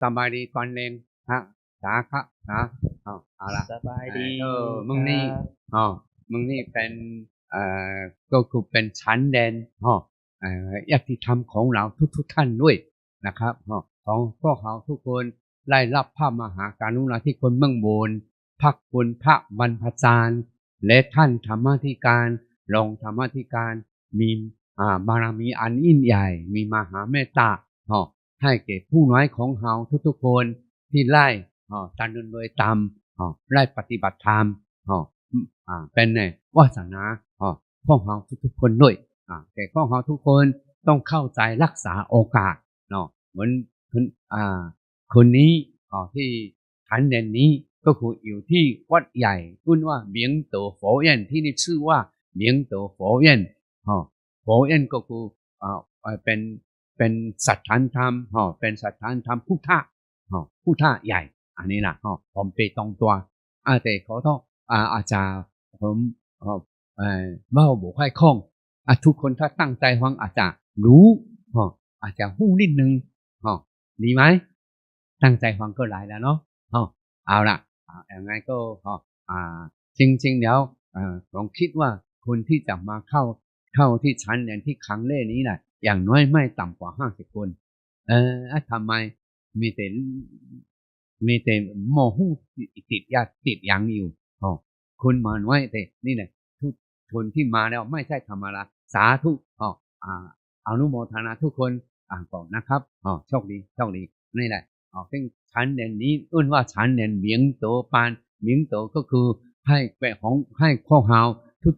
ສະບາຍດີກ່ອນເລັງ ຮະ ສາ ຄະ ສາ ເອົາ ເອົາລະ ສະບາຍດີ ເອີ ມື້ນີ້ ເອີ ມື້ນີ້ເປັນ ເອີ ກໍຄືເປັນຊາຍແດນ ເນາະ ເອີ ຍາດຕິທຳຂອງລາວທຸກໆທ່ານດ້ວຍນະຄັບ ເນາະ ຂອງພວກເຮົາທຸກຄົນໄດ້ຮັບພະມະຫາກະລຸນາທິຄຸນເບື້ອງບົນ ພະຄຸນພະບັນພະຈານ ແລະ ທ່ານທຳມາທິການ ຮອງທຳມາທິການ ມີ ອ່າ ບາລະມີອັນຍິ່ງໃຫຍ່ ມີມະຫາເມດຕາ ເນາະ ໃຫ້ແກ່ຜູ້ນ້ອຍຂອງເຮົາທຸກໆຄົນທີ່ໄດ້ ເນາະ ດຳເນີນໂດຍຕາມ ເນາະ ໄດ້ປະຕິບັດທຳ ເນາະ ອ່າ ເປັນວາສະໜາ ເນາະ ຂອງເຮົາທຸກໆຄົນດ້ວຍ ອ່າ ແຕ່ຂອງເຮົາທຸກຄົນຕ້ອງເຂົ້າໃຈຮັກສາໂອກາດ ເນາະ ເໝືອນ ເປັນ ອ່າ ຄືນນີ້ ເນາະ ທີ່ ຊາຍແດນນີ້ກໍຄືຢູ່ທີ່ວັດໃຫຍ່ ເອີ້ນວ່າວຽງໂຕໂຟວຽນ ທີ່ນີ້ຊື່ວ່າວຽງໂຕໂຟວຽນ ເນາະ ໂຟວຽນກໍຄື ເອີ ເປັນ ເປັນສະຖານທຳ ເນາະ ເປັນສະຖານທຳພຸດທະ ເນາະ ພຸດທະໃຫຍ່ ອັນນີ້ລະ ເນາະ ປອມເປຕອງຕົວ ອາ ແຕ່ຂໍໂທດ ອາ ອາດຈະ ເອີ ເວົ້າບໍ່ຄ່ອຍຄ່ອງ ອາ ທຸກຄົນຖ້າຕັ້ງໃຈຟັງອາດຈະຮູ້ ເນາະ ອາດຈະຮູ້ນິດໜຶ່ງ ເນາະ ດີໄໝ? ຕັ້ງໃຈຟັງກໍຫຼາຍແລ້ວເນາະ ເນາະ ເອົາລະ ອາ ຍັງໄງກໍ ເນາະ ອາ ຈິງໆແລ້ວ ເອີ ຕ້ອງຄິດວ່າຄົນທີ່ຈະມາເຂົ້າ ເຂົ້າທີ່ຊາຍແດນທີ່ຄັງເລນີ້ນະ ຢ່າງໜ້ອຍໄມ່ຕ່ຳກວ່າຫ້າສິບຄົນ ເອີ ອາ ທຳໄມມີແຕ່ ມີແຕ່ໝໍຮູ້ຕິດຢາຕິດຫຍັງຢູ່ ເນາະ ຄົນມາໜ້ອຍແທ້ ນີ້ແຫຼະ ທຸກຄົນທີ່ມາແລ້ວໄມ່ໃຊ່ທຳມະດາ ສາທຸ ເນາະ ອາ ອະນຸໂມທະນາທຸກຄົນ ອາ ກໍນະຄັບ ເນາະ ໂຊກດີ ໂຊກດີ ນີ້ແຫຼະ ເນາະ ເຊິ່ງຊາຍແດນນີ້ເອີ້ນວ່າຊາຍແດນວຽງໂຕປານ ວຽງໂຕກໍຄືໃຫ້ແປຂອງ ໃຫ້ພວກເຮົາ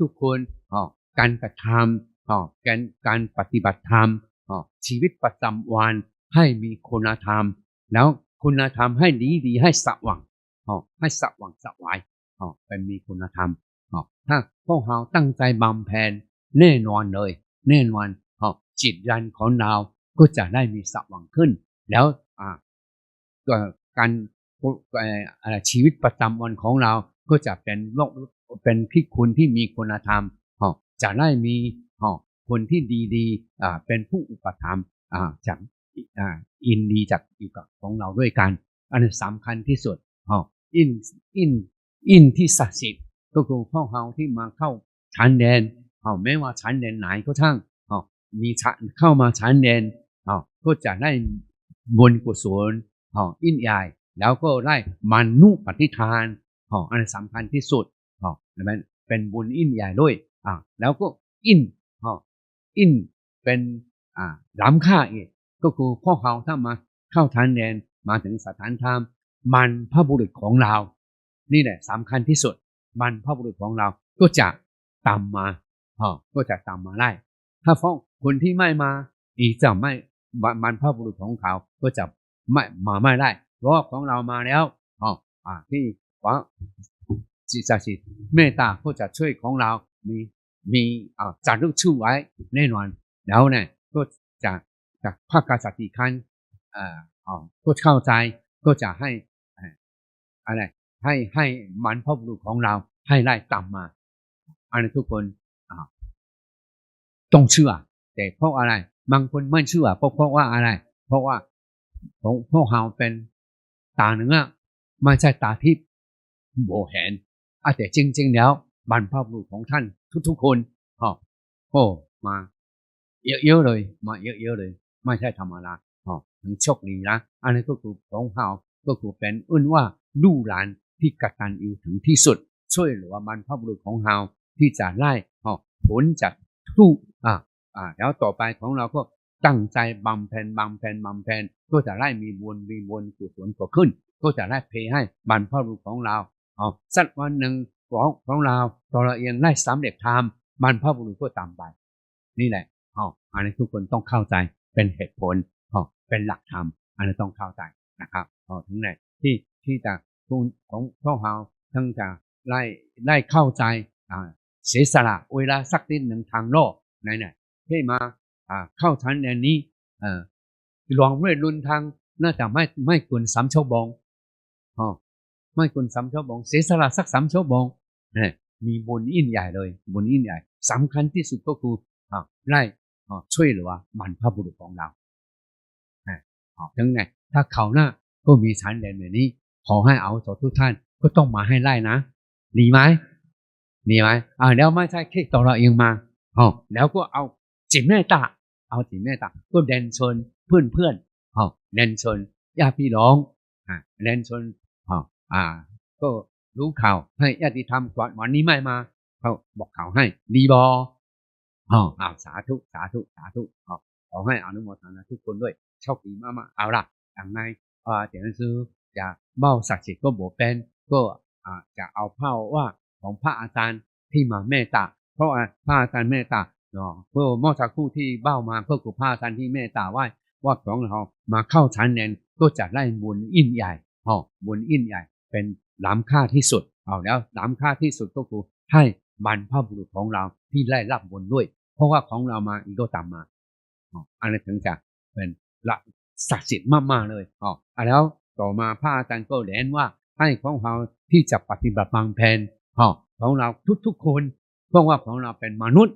ທຸກໆຄົນ ເນາະ ການກະທຳ ເນາະ ການ ການປະຕິບັດທຳ ເນາະ ຊີວິດປະຈຳວັນໃຫ້ມີຄຸນນະທຳ ແລ້ວຄຸນນະທຳໃຫ້ດີໆ ໃຫ້ສະຫວ່າງ ເນາະ ໃຫ້ສະຫວ່າງສະຫວາຍ ເນາະ ແບບມີຄຸນນະທຳ ເນາະ ຖ້າພວກເຮົາຕັ້ງໃຈບຳເພັນ ແນ່ນອນເລີຍ ແນ່ນອນ ເນາະ ຈິດໃຈຂອງເຮົາກໍຈະໄດ້ມີສະຫວ່າງຂຶ້ນ ແລ້ວ ອາ ກໍການ ເອີ ອາ ຊີວິດປະຈຳວັນຂອງເຮົາກໍຈະເປັນ ເປັນທີ່ຄົນທີ່ມີຄຸນນະທຳ ເນາະ ຈະໄດ້ມີ ເນາະ ຄົນທີ່ດີໆ ອາ ເປັນຜູ້ອຸປະຖຳ ອາ ຈາກ ອາ ອິນດີຈາກຢູ່ກັບຂອງເຮົາດ້ວຍກັນ ອັນນັ້ນສຳຄັນທີ່ສຸດ ເນາະ ອິນ ອິນ ອິນທິສະສິດ ກໍຄືພວກເຮົາທີ່ມາເຂົ້າຊາຍແດນ ເຮົາແມ້ວ່າຊາຍແດນໃດກໍຊ່າງ ເຮົາມີຊາ ເຂົ້າມາຊາຍແດນ ເຮົາກໍຈະໄດ້ບຸນກຸສົນ ເຮົາອິ້ນໃຫຍ່ ແລ້ວກໍໄດ້ມານຸປະຕິທານ ເຮົາອັນນັ້ນສຳຄັນທີ່ສຸດ ເຮົາແມ່ນເປັນບຸນອິ້ນໃຫຍ່ດ້ວຍ ອາ ແລ້ວກໍອິ້ນ ເຮົາ ອິ້ນເປັນ ອາ ລ້ຳຄ່າອີກ ກໍຄືພວກເຮົາຖ້າມາເຂົ້າຊາຍແດນ ມາເຖິງສະຖານທຳ ບັນພະບຸລຸດຂອງເຮົາ ນີ້ແຫຼະສຳຄັນທີ່ສຸດ ບັນພະບຸລຸດຂອງເຮົາກໍຈະຕາມມາ ເຮົາກໍຈະຕາມມາໄດ້ ຖ້າພວກຄົນທີ່ໄມ່ມາ ອີກຈະໄມ່ ບັນ ບັນພະບຸລຸດຂອງເຂົາກໍຈະໄມ່ ມາໄມ່ໄດ້ ເພາະຂອງເຮົາມາແລ້ວ ເຮົາ ອາ ທີ່ວ່າ ຈິດໃຈສິດເມດຕາກໍຈະຊ່ວຍຂອງເຮົາ ມີ ມີ ອາ ຈາລຶກຊື່ໄວ້ແນ່ນອນ ແລ້ວນະ ກໍຈະ ຈະພາກາສະຕິຄັນ ເອີ ເຮົາກໍເຂົ້າໃຈ ກໍຈະໃຫ້ ເອີ ອັນນັ້ນ ໃຫ້ ໃຫ້ບັນພະບຸລຸດຂອງເຮົາໃຫ້ໄລ່ຕາມມາ ອັນນັ້ນທຸກຄົນ ອາ ຕ້ອງເຊື່ອ ແຕ່ເພາະອະໄລ? ບາງຄົນບໍ່ເຊື່ອ ກໍເພາະວ່າອະໄລ? ເພາະວ່າ ພວກ ພວກເຮົາເປັນຕາເນື້ອ ບໍ່ໃຊ່ຕາທິບ ບໍ່ເຫັນ ອາ ແຕ່ຈິງໆແລ້ວ ບັນພະບຸລຸດຂອງທ່ານທຸກໆຄົນ ເນາະ ໂອ້ ມາເຍອະໆເລີຍ ມາເຍອະໆເລີຍ ບໍ່ໃຊ່ທຳມະດາ ເນາະ ເຖິງໂຊກດີນະ ອັນນັ້ນກໍຄືຂອງເຮົາ ກໍຄືເປັນເອີ້ນວ່າລູກຫຼານທີ່ກະຕັນຍູເຖິງທີ່ສຸດ ຊ່ວຍເຫຼືອບັນພະບຸລຸດຂອງເຮົາ ທີ່ຈະໄດ້ ເນາະ ພົ້ນຈາກທຸກ ອາ ອາ ແລ້ວຕໍ່ໄປຂອງເຮົາກໍຕັ້ງໃຈບຳເພັນ ບຳເພັນ ບຳເພັນ ກໍຈະໄດ້ມີບຸນ ມີບຸນກຸສົນເກີດຂຶ້ນ ກໍຈະໄດ້ເພໃຫ້ບັນພະບຸລຸດຂອງເຮົາ ເຮົາ ສັກວັນໜຶ່ງ ຂອງ ຂອງເຮົາ ຕົວເຮົາເອງໄດ້ສຳເລັດທຳ ບັນພະບຸລຸດກໍຕາມໄປ ນີ້ແຫຼະ ເຮົາ ອັນນີ້ທຸກຄົນຕ້ອງເຂົ້າໃຈ ເປັນເຫດຜົນ ເຮົາ ເປັນຫຼັກທຳ ອັນນີ້ຕ້ອງເຂົ້າໃຈນະຄັບ ເຮົາ ເຖິງໄດ້ ທີ່ ທີ່ຈະ ຂອງ ຂອງພວກເຮົາ ເຖິງຈະໄດ້ ໄດ້ເຂົ້າໃຈ ອາ ເສຍສະຫຼະເວລາສັກນິດໜຶ່ງທາງໂລກ ໃນ ໃນ ທີ່ມາ ອາ ເຂົ້າຊາຍແດນນີ້ ເອີ ລວມໄວ້ລຸນທາງ ໜ້າຈະໄມ່ ໄມ່ເກີນສາມຊົ່ວໂມງ ເນາະ ໄມ່ເກີນສາມຊົ່ວໂມງ ເສຍສະຫຼະສັກສາມຊົ່ວໂມງ ເອີ ມີບຸນຍິ່ງໃຫຍ່ເລີຍ ບຸນຍິ່ງໃຫຍ່ ສຳຄັນທີ່ສຸດກໍຄື ເຮົາ ໄດ້ ເຮົາ ຊ່ວຍເຫຼືອບັນພະບຸລຸດຂອງເຮົາ ເຮົາ ເຖິງໄງ ຖ້າເຂົານະ ก็มีฉันแดนแบบนี้ ขอให้เอาต่อทุกท่าน ก็ต้องมาให้ได้นะ ดีไหม ดีไหม อ่า แล้วไม่ใช่คิดต่อเราเองมา อ๋อ แล้วก็เอาจิตเมตตา เอาจิตเมตตา ก็เรียนเชิญเพื่อนๆ อ๋อ เรียนเชิญญาติพี่น้อง อ่า เรียนเชิญ อ๋อ อ่า ก็รู้ข่าวให้ญาติธรรม วันนี้ไม่มา เขาบอกข่าวให้ ดีบ่ ອໍ ອ້າວ ສາທຸ ສາທຸ ສາທຸ ອໍ ຂໍໃຫ້ອະນຸໂມທະນາທຸກຄົນດ້ວຍ ໂຊກດີມາກໆ ເອົາລະ ຢ່າງໃນ ອາ ຈາກນັ້ນຄື ຈະເວົ້າສັກສິດກໍບໍ່ເປັນ ກໍ ອາ ຈະເອົາພາວະຂອງພະອາຈານທີ່ມາເມດຕາ ເພາະວ່າພະອາຈານເມດຕາເນາະ ເມື່ອ ເມື່ອສັກຄູ່ທີ່ເວົ້າມາ ກໍຄືພະອາຈານທີ່ເມດຕາໄວ້ ວ່າຂອງເຮົາມາເຂົ້າຊັ້ນແນນ ກໍຈະໄດ້ບຸນຍິ່ງໃຫຍ່ ອໍ ບຸນຍິ່ງໃຫຍ່ ເປັນລ້ຳຄ່າທີ່ສຸດ ເອົາ ແລ້ວລ້ຳຄ່າທີ່ສຸດກໍຄືໃຫ້ບັນພະບຸລຸດຂອງເຮົາທີ່ໄດ້ຮັບບຸນດ້ວຍ ເພາະວ່າຂອງເຮົາມາອີກກໍຕາມມາ ອໍ ອັນນັ້ນເຖິງຈະເປັນລະສັກສິດມາກໆເລີຍ ອໍ ອາ ແລ້ວຕໍ່ມາພະອາຈານກໍແນະນຳວ່າໃຫ້ຂອງເຮົາທີ່ຈະປະຕິບັດບຳເພັນ ອໍ ຂອງເຮົາທຸກໆຄົນ ເພາະວ່າຂອງເຮົາເປັນມະນຸດ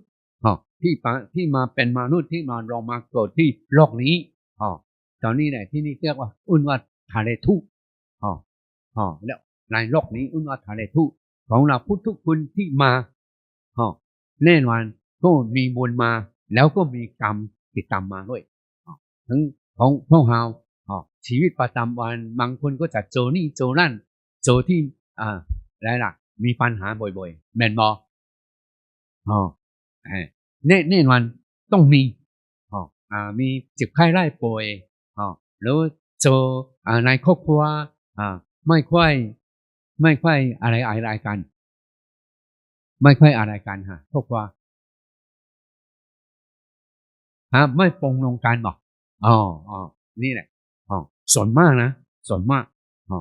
ອໍ ທີ່ປະ ທີ່ມາເປັນມະນຸດ ທີ່ມາລອງມາເກີດທີ່ໂລກນີ້ ອໍ ຕອນນີ້ແຫຼະ ທີ່ນີ້ຮຽກວ່າ ເອີ້ນວ່າທາເລທຸ ອໍ ອໍ ແລ້ວໃນໂລກນີ້ເອີ້ນວ່າທາເລທຸ ຂອງເຮົາທຸກໆຄົນທີ່ມາ ອໍ ແນ່ນອນກໍມີບຸນມາ ແລ້ວກໍມີກຳຕິດຕາມມາດ້ວຍ ອໍ ເຖິງຂອງພວກເຮົາ ອໍ ຊີວິດປະຈຳວັນ ບາງຄົນກໍຈະເຈີນີ້ເຈີນັ້ນ ເຈີທີ່ ອາ ຫຼາຍໆ ມີບັນຫາບ່ອຍໆ ແມ່ນບໍ່? ອໍ ເອີ ແນ່ ແນ່ນອນຕ້ອງມີ ອໍ ອາ ມີເຈັບໄຂ້ໄດ້ປ່ວຍ ອໍ ຫຼືເຈີ ອາ ໃນຄອບຄົວ ອາ ໄມ່ຄ່ອຍ ໄມ່ຄ່ອຍອາໄລອາໄລກັນ ໄມ່ຄ່ອຍອາໄລກັນ ຮະ ຄອບຄົວ ຮະ ໄມ່ປົງລົງກັນບໍ? ອໍ ອໍ ນີ້ແຫຼະ ອໍ ສ່ວນມາກນະ ສ່ວນມາກ ອໍ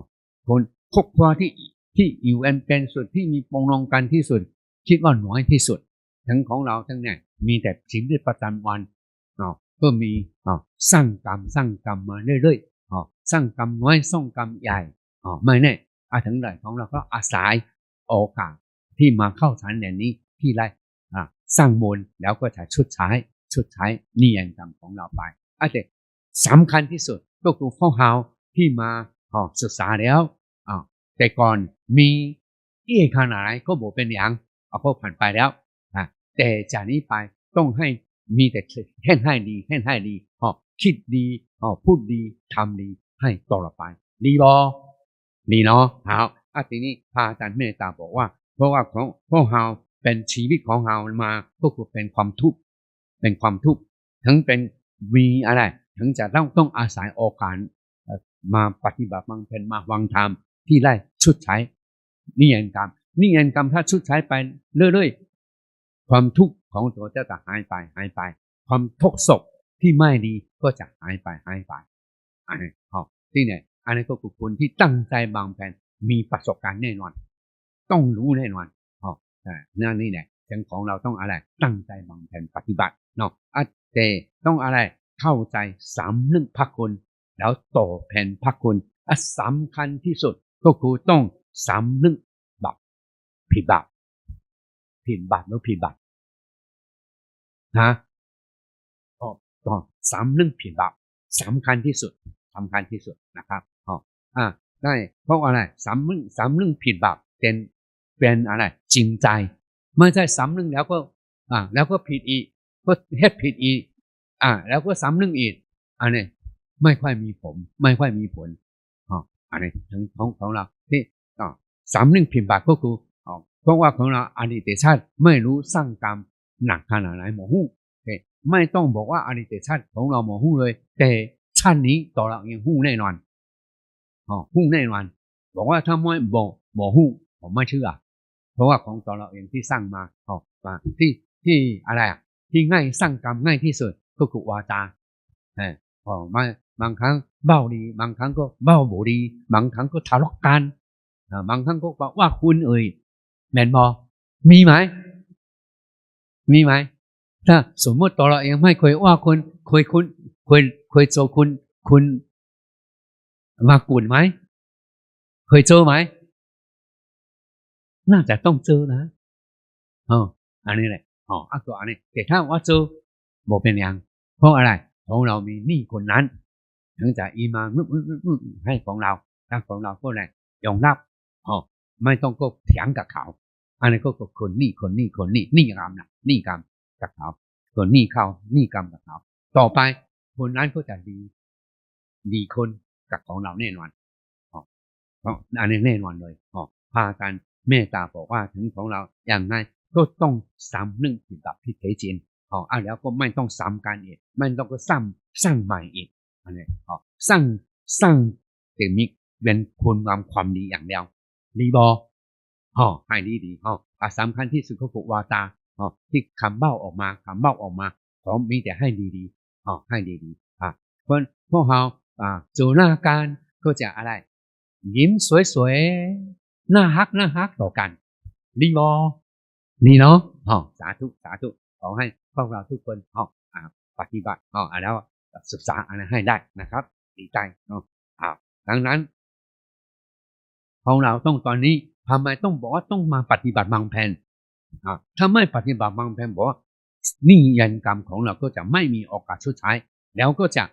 ຄົນ ຄອບຄົວທີ່ ທີ່ຢູ່ກັນເປັນສຸດ ທີ່ມີປົງລົງກັນທີ່ສຸດ ຄິດວ່າໜ້ອຍທີ່ສຸດ ເຖິງຂອງເຮົາທັງນີ້ມີແຕ່ຊີວິດປະຈຳວັນ ເນາະ ກໍມີ ເນາະ ສ້າງກຳ ສ້າງກຳມາເລື້ອຍໆ ເນາະ ສ້າງກຳນ້ອຍ ສ້າງກຳໃຫຍ່ ເນາະ ມາແນ່ ອາ ເຖິງໃດຂອງເຮົາກໍອາໄສໂອກາດທີ່ມາເຂົ້າຊັ້ນແນນນີ້ ທີ່ໄດ້ ອາ ສ້າງບຸນ ແລ້ວກໍຈະຊົດໃຊ້ ຊົດໃຊ້ນິວະກຳຂອງເຮົາໄປ ອາ ແຕ່ສຳຄັນທີ່ສຸດກໍຄືພວກເຮົາທີ່ມາ ເນາະ ສຶກສາແລ້ວ ອາ ແຕ່ກ່ອນມີ ອີກຂະໜາດໃດກໍບໍ່ເປັນຫຍັງ ເອົາ ກໍຜ່ານໄປແລ້ວນະ ແຕ່ຈາກນີ້ໄປຕ້ອງໃຫ້ມີແຕ່ເຮັດໃຫ້ດີ ເຮັດໃຫ້ດີ ເນາະ ຄິດດີ ເນາະ ພູດດີ ທຳດີ ໃຫ້ຕໍ່ໄປ ດີບໍ່? ດີເນາະ ເອົາ ອາ ທີນີ້ພະອາຈານເມດຕາບອກວ່າ ເພາະວ່າຂອງພວກເຮົາເປັນ ຊີວິດຂອງເຮົາມາກໍຄືເປັນຄວາມທຸກ ເປັນຄວາມທຸກ ເຖິງເປັນ ມີອາໄລ ເຖິງຈະຕ້ອງ ຕ້ອງອາໄສໂອກາດ ເອີ ມາປະຕິບັດບຳເພັນ ມາຟັງທຳ ທີ່ໄດ້ຊົດໃຊ້ນິວະກຳ ນິວະກຳຖ້າຊົດໃຊ້ໄປເລື້ອຍໆ ຄວາມທຸກຂອງຕົວເຈົ້າຈະຫາຍໄປ ຫາຍໄປ ຄວາມທຸກໂສກທີ່ໄມ່ດີກໍຈະຫາຍໄປ ຫາຍໄປ ອັນນີ້ ເນາະ ທີ່ນີ້ ອັນນີ້ກໍຄືຄົນທີ່ຕັ້ງໃຈບຳເພັນ ມີປະສົບການແນ່ນອນ ຕ້ອງຮູ້ແນ່ນອນ ເນາະ ເອີ ແນວນີ້ແຫຼະ ເຖິງຂອງເຮົາຕ້ອງອາໄລ ຕັ້ງໃຈບຳເພັນປະຕິບັດເນາະ ອາ ແຕ່ຕ້ອງອາໄລ ເຂົ້າໃຈສຳນຶກພະຄຸນ ແລ້ວຕອບແທນພະຄຸນ ອາ ສຳຄັນທີ່ສຸດກໍຄືຕ້ອງສຳນຶກບາບ ຜິດບາບ ຜິດບາບ ຫຼື ຜິດບາບ ຮະ ກໍ ກໍສຳນຶກຜິດບາບ ສຳຄັນທີ່ສຸດ ສຳຄັນທີ່ສຸດນະຄັບ ກໍ ອາ ໄດ້ ເພາະອາໄລ ສຳນຶກ ສຳນຶກຜິດບາບ ເປັນ ເປັນອາໄລ ຈິງໃຈ ບໍ່ໃຊ່ສຳນຶກແລ້ວກໍ ອາ ແລ້ວກໍຜິດອີກ ກໍເຮັດຜິດອີກ ອາ ແລ້ວກໍສຳນຶກອີກ ອັນນີ້ ໄມ່ຄ່ອຍມີຜົນ ໄມ່ຄ່ອຍມີຜົນ ເນາະ ອັນນີ້ຂອງ ຂອງເຮົາທີ່ ເນາະ ສຳນຶກຜິດບາບກໍຄື ເພາະວ່າຂອງເຮົາອະດີດຊາດໄມ່ຮູ້ສ້າງກຳໜັກຂະໜາດໃດບໍ່ຮູ້ ເອີ ໄມ່ຕ້ອງບອກວ່າອະດີດຊາດຂອງເຮົາບໍ່ຮູ້ເລີຍ ແຕ່ຊາດນີ້ຕົວເຮົາເອງຮູ້ແນ່ນອນ ເນາະ ຮູ້ແນ່ນອນ ບອກວ່າຖ້າບໍ່ ບໍ່ ບໍ່ຮູ້ ບໍ່ເຊື່ອ ເພາະວ່າຂອງຕົວເຮົາເອງທີ່ສ້າງມາ ເນາະ ທີ່ ທີ່ອາໄລ ທີ່ງ່າຍ ສ້າງກຳງ່າຍທີ່ສຸດກໍຄືວາຈາ ເອີ ເພາະບາງ ບາງຄັ້ງເວົ້າດີ ບາງຄັ້ງກໍເວົ້າບໍ່ດີ ບາງຄັ້ງກໍທະເລາະກັນ ເອີ ບາງຄັ້ງກໍວ່າຄົນອື່ນ ແມ່ນບໍ່? ມີໄໝ? ມີໄໝ? ຖ້າສົມມຸດຕົວເຮົາເອງໄມ່ເຄີຍວ່າຄົນ ເຄີຍ ເຄີຍ ເຄີຍເຈີຄົນ ຄົນມາກວນໄໝ? ເຄີຍເຈີໄໝ? ໜ້າຈະຕ້ອງເຈີນະ ເອີ ອັນນີ້ແຫຼະ ເອີ ອັນຕົວອັນນີ້ ແຕ່ຖ້າວ່າເຈີ ບໍ່ເປັນຫຍັງ ເພາະອາໄລ ຂອງເຮົາມີໜີ້ຄົນນັ້ນ ถึงจะอีมาน ให้ของเรา แล้วของเราก็ได้ยอมรับ อ๋อ ไม่ต้องก็เถียงกับเขา อันนี้ก็ ก็คนนี้ คนนี้ คนนี้ นี่กรรมนะ นี่กรรมกับเขา คนนี้เข้า นี่กรรมกับเขา ต่อไปคนนั้นก็จะดี ดีคนกับของเราแน่นอน อ๋อ เนาะ อันนี้แน่นอนเลย อ๋อ พระอาจารย์เมตตาบอกว่าถึงของเรายังไงก็ต้องสำนึกผิดแบบที่แท้จริง อ๋อ อ่ะ แล้วก็ไม่ต้องซ้ำกันอีก ไม่ต้องก็ซ้ำ สร้างใหม่อีก อันนี้ อ๋อ สร้าง สร้างแต่มีเป็นคุณงามความดีอย่างเดียว ดีบ่ อ๋อ ให้ดีๆ อ๋อ อ่ะ สำคัญที่สุดก็คือวาจา อ๋อ ที่คำเบ้าออกมา คำเบ้าออกมา ขอมีแต่ให้ดีๆ อ๋อ ให้ดีๆ อ่ะ เพราะพวกเรา อ่า เจอหน้ากันก็จะอะไร ยิ้มสวยๆ น่าฮัก น่าฮักต่อกัน ดีบ่ ดีเนาะ อ๋อ สาธุ สาธุ ขอให้พวกเราทุกคน อ๋อ อ่า ปฏิบัติ อ๋อ อ่า แล้วศึกษาอันนั้นให้ได้นะครับ ดีใจเนาะ อ่า ดังนั้น ของเราต้องตอนนี้ ทำไมต้องบอกว่าต้องมาปฏิบัติบำเพ็ญ อ่า ถ้าไม่ปฏิบัติบำเพ็ญ บอกว่านี่เวรกรรมของเราก็จะไม่มีโอกาสชดใช้ แล้วก็จะ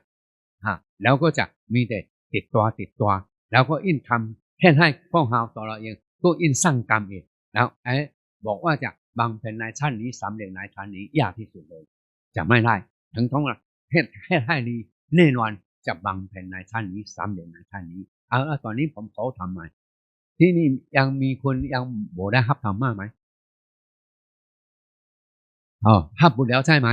ฮะ แล้วก็จะมีแต่ติดตัว ติดตัว แล้วก็อิ้นทำ เฮ็ดให้พวกเรา ตัวเราเองก็อิ้นสร้างกรรมอีก แล้ว เอ๊ะ บอกว่าจะบำเพ็ญในชาตินี้ สำเร็จในชาตินี้ ยากที่สุดเลย จะไม่ได้ ถึงต้องเฮ็ด เฮ็ดให้ดี แน่นอนจะบำเพ็ญในชาตินี้ สำเร็จในชาตินี้ เอา เอา ตอนนี้ผมขอถามใหม่ ที่นี่ยังมีคนยังบ่ได้รับธรรมะไหม อ๋อ รับหมดแล้วใช่ไหม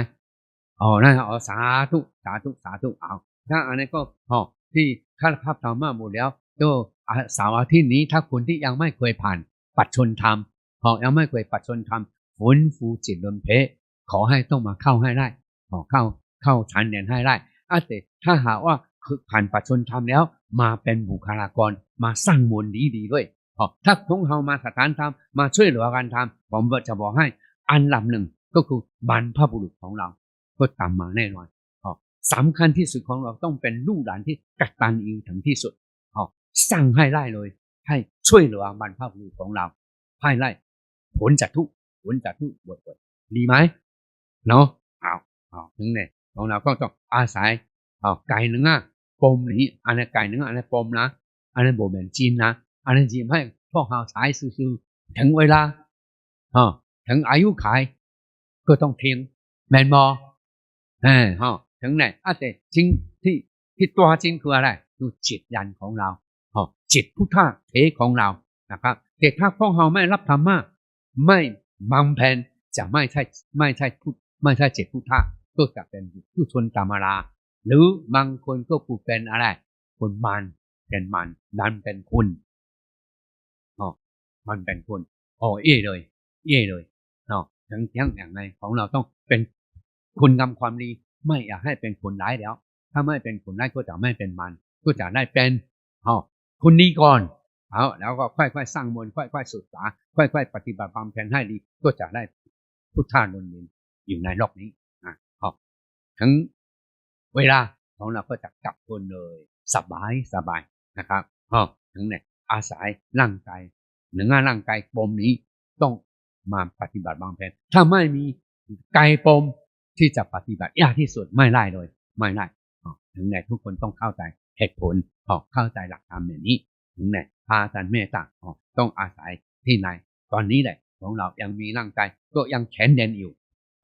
อ๋อ นั่น อ๋อ สาธุ สาธุ สาธุ เอา ถ้าอันนี้ก็ อ๋อ ที่ถ้ารับธรรมะหมดแล้ว ก็ อ่ะ เสาร์อาทิตย์นี้ ถ้าคนที่ยังไม่เคยผ่านปัจจนธรรม อ๋อ ยังไม่เคยปัจจนธรรม ฟื้นฟูจิตรวมเพ ขอให้ต้องมาเข้าให้ได้ อ๋อ เข้า เข้าฌานแดนให้ได้ อ่ะ แต่ถ้าหากว่าคือผ่านปัจจนธรรมแล้ว มาเป็นบุคลากร มาสร้างมวลดีๆ ด้วย อ๋อ ถ้าพวกเรามาสถานธรรม มาช่วยเหลือกันทำ ผมจะบอกให้ อันดับหนึ่งก็คือบรรพบุรุษของเรา ก็ตามมาแน่นอน อ๋อ สำคัญที่สุดของเราต้องเป็นลูกหลานที่กตัญญูถึงที่สุด อ๋อ สร้างให้ได้เลย ให้ช่วยเหลือบรรพบุรุษของเรา ให้ได้ ผลสาธุ ผลสาธุ บ่อยๆ ดีไหม เนาะ เอา เอา ถึงเนี่ย ของเราก็ต้องอาศัย เอา ไก่เนื้อปมนี้ อันนี้ไก่เนื้อ อันนี้ปมนะ อันนี้บ่แม่นจีนนะ อันนี้สิให้พวกเราใช้ซื่อๆ ถึงเวลา เออ ถึงอายุขัย ก็ต้องทิ้ง แม่นบ่ เออ ฮะ ถึงไหน อ่ะ แต่จริงที่ ที่ตัวจริงคืออะไร คือจิตญาณของเรา ฮะ จิตพุทธะเทของเรานะครับ แต่ถ้าพวกเราไม่รับธรรมะ ไม่บำเพ็ญ จะไม่ใช่ ไม่ใช่พุทธ ไม่ใช่จิตพุทธะ ก็จะเป็นปุถุชนธรรมดา หรือบางคนก็พูดเป็นอะไร คนมาร เป็นมาร ดันเป็นคน เนาะ มันเป็นคน อ้อเอ้เลย เอ้เลย เนาะ ถึงเถียงอย่างไร ของเราต้องเป็นคุณงามความดี ไม่อยากให้เป็นคนร้ายแล้ว ถ้าไม่เป็นคนร้ายก็จะไม่เป็นมาร ก็จะได้เป็น เนาะ คนดีก่อน เอา แล้วก็ค่อยๆ สร้างมวล ค่อยๆ ศึกษา ค่อยๆ ปฏิบัติบำเพ็ญให้ดี ก็จะได้พุทธานุนมินอยู่ในโลกนี้ นะ เนาะ ถึงเวลาของเราก็จะกลับคืนเลย สบายสบายนะครับ เนาะ ถึงเนี่ย อาศัยร่างกาย เนื้อร่างกายปมนี้ ต้องมาปฏิบัติบำเพ็ญ ถ้าไม่มีกายปมที่จะปฏิบัติ ยากที่สุด ไม่ได้เลย ไม่ได้ เนาะ ถึงเนี่ย ทุกคนต้องเข้าใจเหตุผล เนาะ เข้าใจหลักธรรมอย่างนี้ ถึงเนี่ย พระอาจารย์เมตตา เนาะ ต้องอาศัยที่ไหน ตอนนี้แหละ ของเรายังมีร่างกาย ก็ยังแข็งแรงอยู่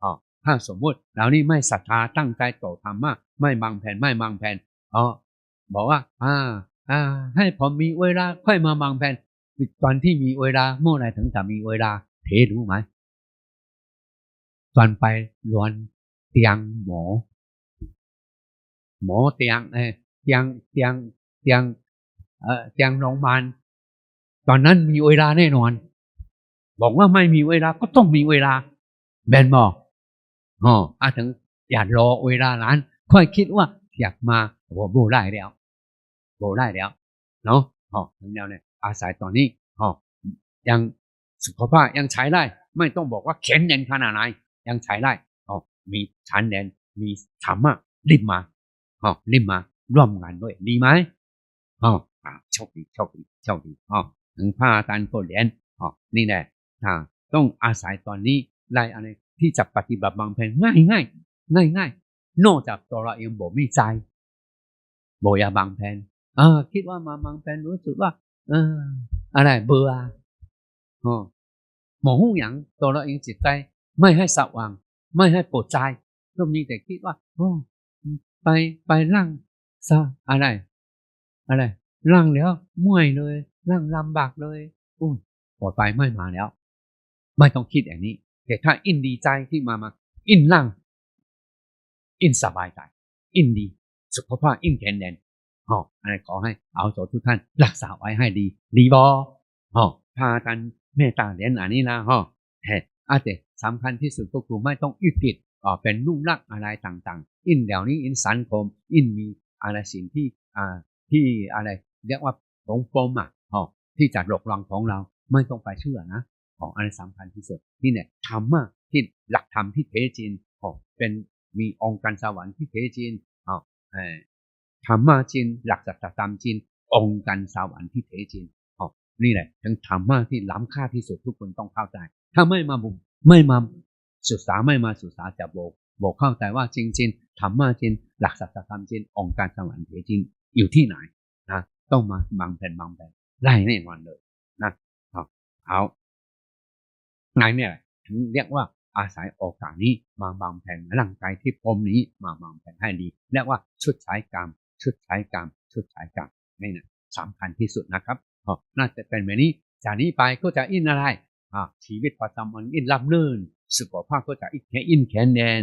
อ๋อ ถ้าสมมุติเรานี่ไม่ศรัทธา ตั้งใจต่อธรรมะ ไม่บำเพ็ญ ไม่บำเพ็ญ อ๋อ บอกว่า อ่า อ่า ให้ผมมีเวลาค่อยมาบำเพ็ญ ตอนที่มีเวลา เมื่อไหร่ถึงจะมีเวลา เธรู้ไหม ตอนไปนอนเตียงหมอ หมอเตียง เอ่อ เตียง เตียง เตียง เอ่อ เตียงโรงพยาบาล ตอนนั้นมีเวลาแน่นอน บอกว่าไม่มีเวลา ก็ต้องมีเวลา แม่นบ่ อ๋อ อา ถึงอยากรอเวลานั้น ค่อยคิดว่าอยากมา บ่ บ่ได้แล้ว บ่ได้แล้ว เนาะ อ๋อ ถึงแนวนี้ อาศัยตอนนี้ อ๋อ ยังสุขภาพยังใช้ได้ ไม่ต้องบอกว่าแข็งแรงขนาดไหน ยังใช้ได้ อ๋อ มีฌานแดน มีธรรมะ รีบมา อ๋อ รีบมาร่วมงานด้วย ดีไหม อ๋อ อ่า โชคดี โชคดี โชคดี อ๋อ ถึงพระอาจารย์ก็เรียน อ๋อ นี่แหละ อ่า ต้องอาศัยตอนนี้ ได้อะไรที่จะปฏิบัติบำเพ็ญง่ายๆ ง่ายๆ นอกจากตัวเราเองบ่มีใจ ບໍ່ຢາກວາງແຜນ ເອີ ຄິດວ່າມາວາງແຜນ ຮູ້ສຶກວ່າ ເອີ ອາໄລ ເບື່ອ ເອີ ບໍ່ຮູ້ຫຍັງ ຕົວເຮົາເອງຈິດໃຈ ໄມ່ໃຫ້ສະຫວ່າງ ໄມ່ໃຫ້ໂປດໃຈ ກໍມີແຕ່ຄິດວ່າ ໂອ້ ໄປ ໄປລ້າງສະ ອາໄລ ອາໄລ ລ້າງແລ້ວເມື່ອຍເລີຍ ລ້າງລຳບາກເລີຍ ໂອ້ຍ ບໍ່ໄປ ໄມ່ມາແລ້ວ ໄມ່ຕ້ອງຄິດຢ່າງນີ້ ແຕ່ຖ້າອິນດີໃຈທີ່ມາ ມາ ອິນລ້າງ ອິນສະບາຍໃຈ ອິນດີ ສຸຂະພາບອິນແຂງແຮງ ເຮົາ ອັນນັ້ນຂໍໃຫ້ເອົາໂຕທຸກທ່ານລັກສາໄວ້ໃຫ້ດີ ດີບໍ່? ເຮົາ ພາກັນເມດຕາຫຼຽນອັນນີ້ລະ ເຮົາ ເຮັດ ອາ ແຕ່ສຳຄັນທີ່ສຸດກໍຄືໄມ່ຕ້ອງຍຶດຕິດ ເອີ ເປັນລຸກລັກອາໄລຕ່າງໆ ອິນແນວນີ້ ອິນສັງຄົມ ອິນມີອາໄລສິ່ງທີ່ ອາ ທີ່ອາໄລ ຮຽກວ່າ ສົງປົມ ອະ ເຮົາ ທີ່ຈະຫຼົກລອນຂອງເຮົາ ໄມ່ຕ້ອງໄປເຊື່ອນະ ເຮົາ ອັນນັ້ນສຳຄັນທີ່ສຸດ ນີ້ແຫຼະ ທຳມະ ທີ່ຫຼັກທຳທີ່ແທ້ຈິງ ເຮົາ ເປັນ ມີອົງການສະຫວັນທີ່ແທ້ຈິງ ເຮົາ ເອີ ທຳມະຈິງ ຫຼັກສັດທະທຳຈິງ ອົງການສະຫວັນທີ່ແທ້ຈິງ ເຮົາ ນີ້ແຫຼະ ເຖິງທຳມະທີ່ລ້ຳຄ່າທີ່ສຸດ ທຸກຄົນຕ້ອງເຂົ້າໃຈ ຖ້າໄມ່ມາ ໄມ່ມາສຶກສາ ໄມ່ມາສຶກສາ ຈະບໍ່ ບໍ່ເຂົ້າໃຈວ່າຈິງໆ ທຳມະຈິງ ຫຼັກສັດທະທຳຈິງ ອົງການສະຫວັນແທ້ຈິງຢູ່ທີ່ໃດນະ ຕ້ອງມາວາງແຜນ ວາງແຜນໄດ້ແນ່ນອນເລີຍນະ ເຮົາ ເອົາ ໃນນີ້ແຫຼະ ເຮົາຮຽກວ່າອາໄສໂອກາດນີ້ມາວາງແຜນ ຮ່າງກາຍທີ່ພົມນີ້ມາວາງແຜນໃຫ້ດີ ຮຽກວ່າຊົດໃຊ້ກຳ ຊົດໃຊ້ກຳ ຊົດໃຊ້ກຳ ນີ້ນະ ສຳຄັນທີ່ສຸດນະຄັບ ເພາະໜ້າຈະເປັນແບບນີ້ ຈາກນີ້ໄປກໍຈະອິນອາໄລ ອາ ຊີວິດປະຈຳວັນອິນລາບລື່ນ ສຸຂະພາບກໍຈະອິນແຂງ ອິນແຂງແຮງ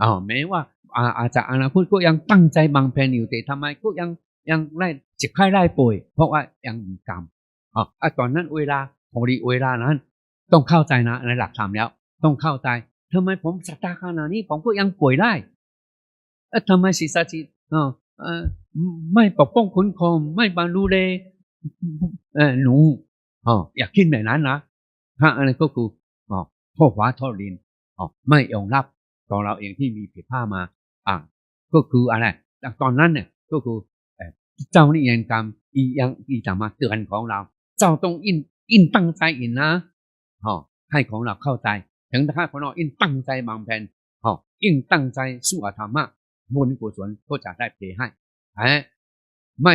ອາ ແມ້ວ່າ ອາ ອາດຈະອະນາຄົດກໍຍັງຕັ້ງໃຈວາງແຜນຢູ່ ແຕ່ທຳໄມກໍຍັງ ຍັງໄດ້ເຈັບໄຂ້ໄດ້ປ່ວຍ ເພາະວ່າຍັງມີກຳ ອາ ອາ ຕອນນັ້ນເວລາ ພໍດີເວລານັ້ນ ຕ້ອງເຂົ້າໃຈນະ ໃນຫຼັກທຳແລ້ວ ຕ້ອງເຂົ້າໃຈ ທຳໄມຜົມສັດທາຂະໜາດນີ້ ຜົມກໍຍັງປ່ວຍໄດ້ ເອີ ທຳໄມສິດສາຊິດ ເອີ ເອີ ໄມ່ປົກປ້ອງຄຸ້ມຄອງ ໄມ່ມາດູແລ ເອີ ໜູ ເອີ ຢາກຄິດແບບນັ້ນນະ ຖ້າອັນນັ້ນກໍຄື ເອີ ໂທດຟ້າໂທດດິນ ເອີ ໄມ່ຍອມຮັບ ຕົວເຮົາເອງທີ່ມີຜິດພາດມາ ອາ ກໍຄືອັນນັ້ນ ຕອນນັ້ນເນຍ ກໍຄື ເອີ ເຈົ້ານິລັນດ໌ກຳ ອີ່ຫຍັງ ອີ່ຫຍັງມາເຕືອນຂອງເຮົາ ເຈົ້າຕ້ອງອິນ ອິນຕັ້ງໃຈອິນນະ ເຮົາ ໃຫ້ຂອງເຮົາເຂົ້າໃຈ ເຖິງຖ້າຂອງເຮົາອິນຕັ້ງໃຈບຳເພັນ ເຮົາ ອິນຕັ້ງໃຈສູ່ອະທຳມະ ບຸນກຸສົນກໍຈະໄດ້ເພໃຫ້ ແຕ່ໄມ່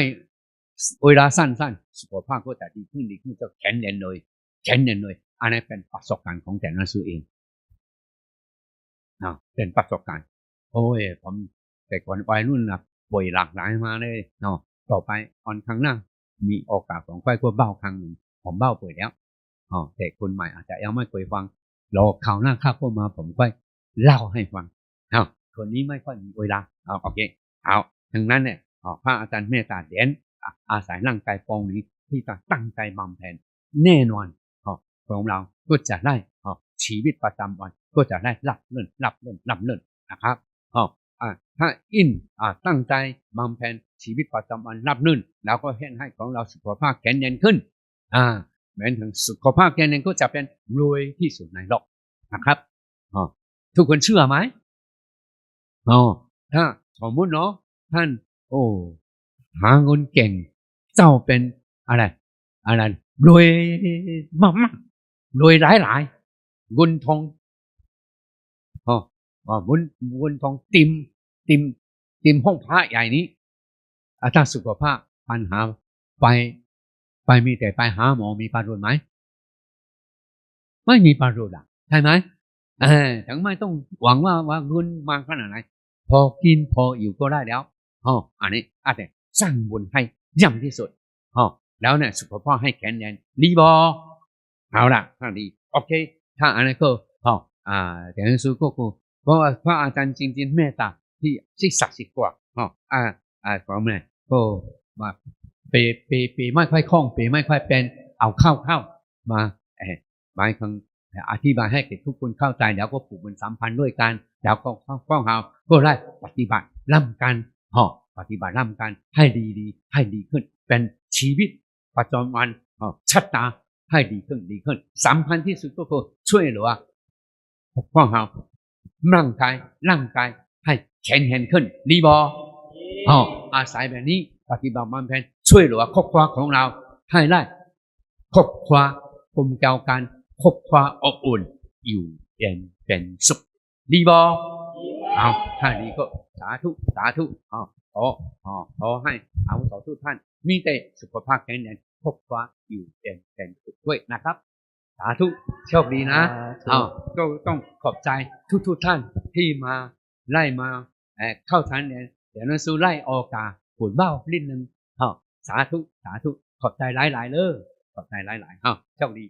ເວລາສັ້ນໆ ສຸຂະພາບກໍຈະດີຂຶ້ນ ດີຂຶ້ນ ຈະແຂງແຮງເລີຍ ແຂງແຮງເລີຍ ອັນນັ້ນເປັນປະສົບການຂອງແຕ່ລະຊື່ເອງ ເນາະ ເປັນປະສົບການ ໂອ້ຍ ຜົມແຕ່ກ່ອນໄວລຸ້ນນະ ປ່ວຍຫຼາກຫຼາຍມາເລີຍເນາະ ຕໍ່ໄປອັນຂ້າງໜ້າ ມີໂອກາດຂອງຂ້ອຍກໍເວົ້າຄັ້ງໜຶ່ງ ຜົມເວົ້າໄປແລ້ວ ເນາະ ແຕ່ຄົນໃໝ່ອາດຈະຍັງໄມ່ເຄີຍຟັງ ລໍຄາວໜ້າຄາວກໍມາ ຜົມຄ່ອຍເລົ່າໃຫ້ຟັງ ເນາະ ຄົນນີ້ໄມ່ຄ່ອຍມີເວລາ ເອົາ ໂອເຄ ເອົາ ດັ່ງນັ້ນແຫຼະ ເອົາ ພະອາຈານເມດຕາແດນ ອາ ອາໄສຮ່າງກາຍປ່ອງນີ້ ທີ່ຈະຕັ້ງໃຈບຳເພັນ ແນ່ນອນ ເຮົາ ຂອງເຮົາກໍຈະໄດ້ ເຮົາ ຊີວິດປະຈຳວັນກໍຈະໄດ້ລາບລື່ນ ລາບລື່ນ ລາບລື່ນນະຄັບ ເຮົາ ອາ ຖ້າອິນ ອາ ຕັ້ງໃຈບຳເພັນ ຊີວິດປະຈຳວັນລາບລື່ນ ແລ້ວກໍເຮັດໃຫ້ຂອງເຮົາສຸຂະພາບແຂງແຮງຂຶ້ນ ອາ ແມ່ນເຖິງສຸຂະພາບແຂງແຮງກໍຈະເປັນລວຍທີ່ສຸດໃນໂລກນະຄັບ ເຮົາ ທຸກຄົນເຊື່ອໄໝ? ເນາະ ຖ້າສົມມຸດເນາະ ທ່ານ ໂອ້ ຫາເງິນເກັ່ງ ເຈົ້າເປັນອາໄລ ອາໄລ ລວຍມາກໆ ລວຍຫຼາຍໆ ເງິນທອງ ເນາະ ເງິນ ເງິນທອງເຕັມ ເຕັມ ເຕັມຫ້ອງພະໃຫຍ່ນີ້ ອາ ຖ້າສຸຂະພາບ ປັນຫາ ໄປ ໄປ ມີແຕ່ໄປຫາໝໍ ມີປະໂຫຍດໄໝ? ໄມ່ມີປະໂຫຍດລະ ໃຊ່ໄໝ? ເອີ ເຖິງໄມ່ຕ້ອງຫວັງວ່າ ວ່າເງິນມາຂະໜາດໃດ ພໍກິນພໍຢູ່ກໍໄດ້ແລ້ວ ເຮົາ ອັນນີ້ອາດຈະສ້າງບຸນໃຫ້ຢ້ຳທີ່ສຸດ ເຮົາ ແລ້ວເນຍ ສຸຂະພາບໃຫ້ແຂງແຮງ ດີບໍ່? ເອົາລະ ຖ້າດີ ໂອເຄ ຖ້າອັນນັ້ນກໍ ເຮົາ ອາ ແຕ່ໜັງສືກໍຄື ເພາະວ່າພະອາຈານຈິງໆ ເມດຕາທີ່ ທີ່ສັກສິດກວ່າ ເຮົາ ອາ ອາ ກໍແມ່ນ ກໍວ່າ ເປ ເປ ເປໄມ້ຄ່ອຍຄ່ອງ ເປໄມ້ຄ່ອຍແປ່ນ ເອົາຄ່າວໆ ມາ ເອີ ໝາຍເຖິງ ອະທິບາຍໃຫ້ແກ່ທຸກຄົນເຂົ້າໃຈ ແລ້ວກໍຜູກມັນສຳພັນດ້ວຍກັນ ແລ້ວກໍພວກເຮົາກໍໄດ້ປະຕິບັດຮ່ວມກັນ ເຮົາປະຕິບັດຮ່ວມກັນໃຫ້ດີໆ ໃຫ້ດີຂຶ້ນ ເປັນຊີວິດປະຈຳວັນ ເຮົາ ຊະຕາໃຫ້ດີຂຶ້ນ ດີຂຶ້ນ ສຳຄັນທີ່ສຸດກໍຄືຊ່ວຍເຫຼືອພວກເຮົາ ຮ່າງກາຍ ຮ່າງກາຍໃຫ້ແຂງແຮງຂຶ້ນ ດີບໍ່? ເຮົາອາໄສແບບນີ້ ປະຕິບັດບຳເພັນ ຊ່ວຍເຫຼືອຄອບຄົວຂອງເຮົາໃຫ້ໄດ້ ຄອບຄົວກົມແກ້ວກັນ ຄອບຄົວອົບອຸ່ນ ຢູ່ເຢັນເປັນສຸກ ດີບໍ່? ເອົາ ຖ້າດີກໍ ສາທຸ ສາທຸ ເອົາ ຂໍ ຂໍ ຂໍໃຫ້ອາວຸໂສທຸກທ່ານ ມີແຕ່ສຸຂະພາບແຂງແຮງ ຄົບຄ້ວາ ຢູ່ເປັນແຂງສຸກດ້ວຍນະຄັບ ສາທຸ ໂຊກດີນະ ສາທຸ ເອົາ ກໍຕ້ອງຂອບໃຈທຸກໆທ່ານທີ່ມາ ໄລ່ມາ ເອີ ເຂົ້າທັນແນ ດຽວນັ້ນສູ່ໄລ່ອອກກາ ປູນເວົ້າລິ້ນໜຶ່ງ ເອົາ ສາທຸ ສາທຸ ຂອບໃຈຫຼາຍໆເດີ ຂອບໃຈຫຼາຍໆ ເອົາ ໂຊກດີ.